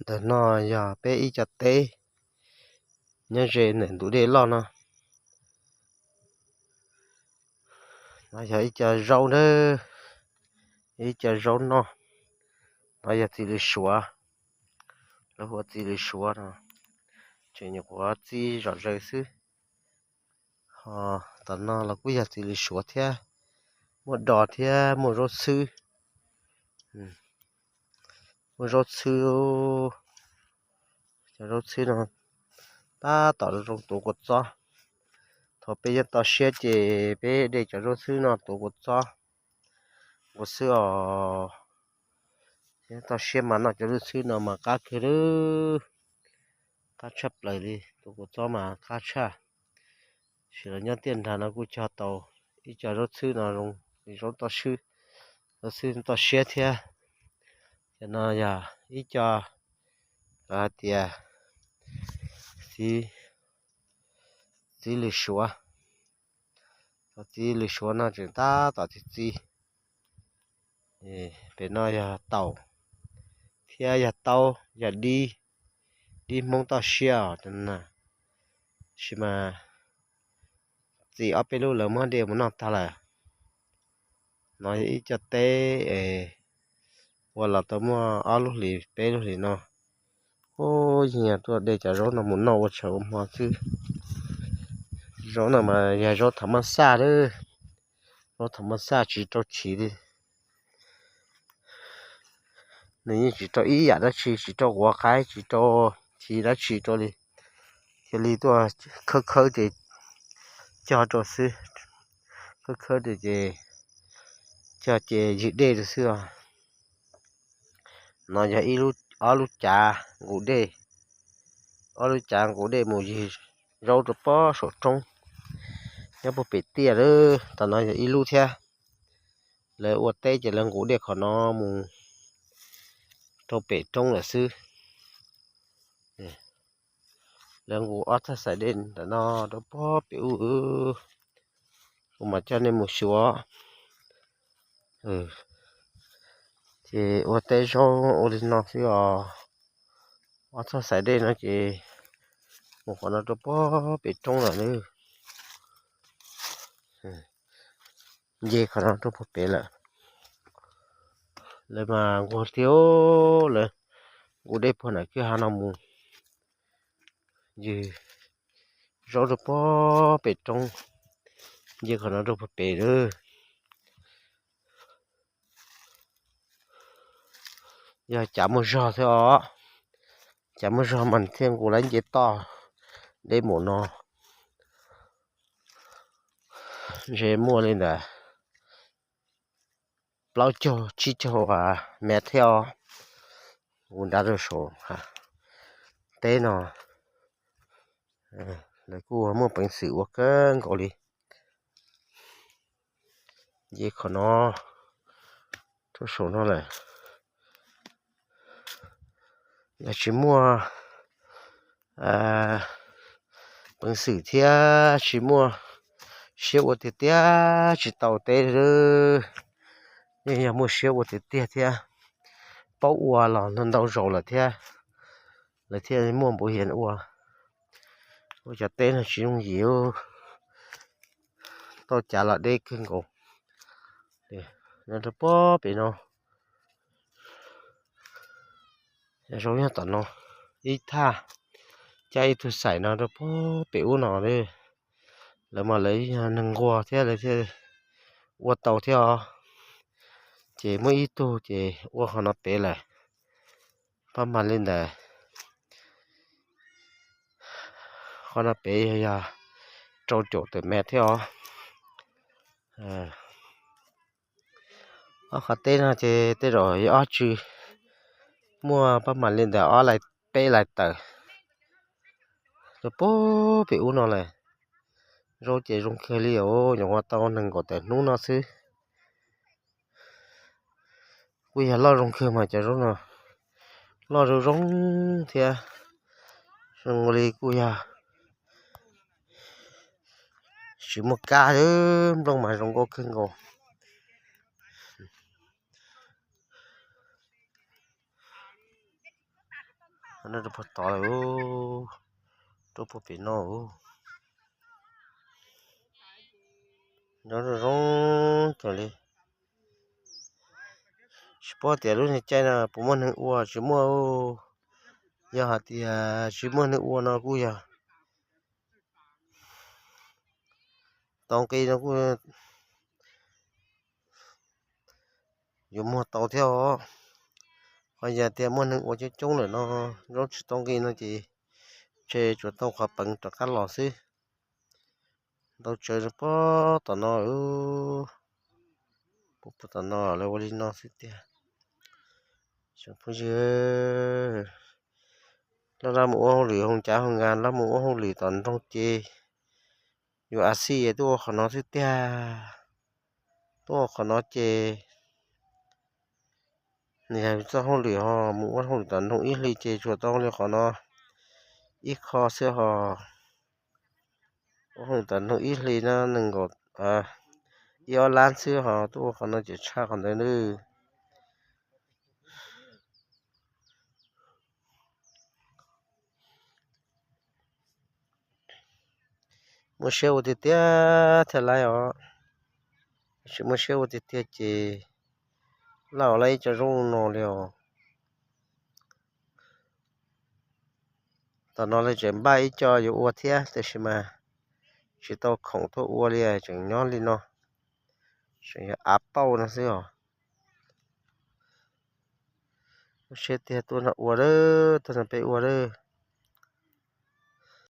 Ntawm no yog peb ib co teb nyob ze ntawm ntug dej loj no. No yog ib co zaub nawb, ib co zaub noj. No yog txiv lws suav, lawv hu ua txiv lws suav no, tseem nyuam qhuav txi zom zaws xwb. Ho tom no los kuj yog txiv lws suav thiab, muaj dos thiab muaj zaub txhwb. Muaj zaub txhwb, cov zaub txhwb no tab tom zoo tuav kua txob. Thaum peb nyob toj siab ces peb de cov zaub txhwb no tuav kua txob, kua xwb os. Nyob toj siab mas noj cov zaub txhwb no mas qab kawg li, qab tshaj plaws li, tuav kua txob mas qab tshaj. Sim los nyob tiaj nrag no kuj cog tau ib co zaub txhwb no zoo li zaub toj siab, zaub txhwb toj siab thiab. Cov no yog ib co lawv hais tias txiv lws suav. Cov txiv lws suav no tseem tab tom txi txi. Pem no yog taum thiab yog taub, yog dib, dib Hmoob toj siab os. Tab sis mas txi ob peb lub lawv muab de mus noj tag lawm. No yog ib co teb es ua los tau muaj ob lub hlis peb lub hlis no. Ub, yeej tuaj de cov zaub no mus noj ua tshav ua hmo xwb. Zaub no mas yog zaub thaum maj xaj lawm, zaub thaum maj xaj tsis rau chiv li. Nws yeej tsis rau ib yam dab tsi, tsis rau quav qaib, tsis rau chiv dab tsi rau li. Cia li tuaj khawb khawb ces cog rau xwb, khawb khawb rau ces cog ces yig dej rau xwb os. No yog ib lub, ob lub cav nqus dej, ob lub cav nqus dej mus yig zaub rau pob saum roob, nyob puag pem tiaj lawm. Tam no yog ib lub thiab, lawv ua teb ces lawv nqus dej qhov no mus rau pem roob lawm xwb. Lawv nqus ob txoj xaim dej ntawm no rau pob pem ub, kuv mam coj nej mus xyuas. Ces ua teb zaub ua li no xwb os. Ob txoj xaim dej no ces mus qhov no rau pob pem roob lawm nawb. Nce qhov no rau puag pem lawm. Lawv mas nquag tiag, lawv nqus dej puag nram kwj ha no mus yig zaub rau pob pem roob, nce qhov no rau puag pem lawm. Yog cav muaj zog thiab os, cav muaj zog mas thiaj nqus lawv nce toj deb mus no. Ntshe muaj li ntawd plaub caug tsib caug mev thiab os. Kuv nrad rau saum teb no, lawv kuj muaj peev xwm ua kawg nkaus li. Nce qhov no rau saum no lawm. Yog tsis muaj peev xwm thiab tsis muaj siab ua tiag tiag tsis tau teb. Yeej yog muaj siab ua tiag tiag thiab paub ua los ntau zaus lawm thiab, lawv thiaj muaj npav hiav ua. Ua cov teb no tsis yooj yim, tau cav los deb kawg nkaus. Nyob rau pob pem no, zaub nyob tom no, ib thaj, cab ib tug xaim no rau pob pem ub no. Lawv mas lawv yog neeg nquag thiab lawv thiaj ua tau thiab os. Ces muaj ib tug ces ua qhov no pem lawm, pab mag li ntawd. Qhov no pem yog rau caum tawm mev thiab os. Ob qhov teb no ces tej zaum yog ob tsw, muaj pab mam li ntawm ob laij peb laij tawm rau pob pem ub no lawm. Zaub ces zoo kawg li os, nyuam qhuav tau nees nkaum tawm hnub no xwb. Kuj yog loj zoo kawg mas cov zaub no loj zoo zoo thiab. Zoo li kuj yog tsis muaj kab, nplooj mas zoo nkauj kawg nkaus. Nyob rau puag tod lawm, rau puag pem no, nyob zoo zoo kawg li. Tsis paub tias lub niag caij no puas muaj neeg ua, tsis muaj. Yog hais tias tsis muaj neeg ua no kuj yog tau nqi no kuj yuav muag tau thiab os. Ho yog tias muaj neeg ua coob coob lawm no, zoo tsis tau nqi no ces ntshe tsuas tau qhov peev rov qab los xwb. Ntau tsawv puag tom no, puag tom no lawv ua li no xwb tiag. Tsoom phooj ywg, laj laj mus ua hauj lwm hoo cav hoo nkas, laj mus ua hauj lwm tom nroog ces yus a xij tuaj ua qhov no xwb tiag. Tuaj ua qhov no ces nws yog txoj hauj lwm ho mus ua hauj lwm tom nroog ib hlis ces tsuas tau li qhov no ib qho xwb ho. Ua hauj lwm tom nroog ib hlis no nees nkaum ib ob lab xwb ho tuaj ua qhov no ces tshaj qhov ntawd nawb. Muaj siab ua tiag tiag thiaj laib os. Tsis muaj siab ua tiag tiag ces laj ua laj ib co zoo no li os. Tam no lawv tseem npaj ib co yuav ua thiab tiam sis mas tsis tau khoom tuaj ua li, tseem nyob li no, tseem yog av pauj no xwb os. Muaj siab tiag tuaj no ua lawm, tuaj no peb ua lawm.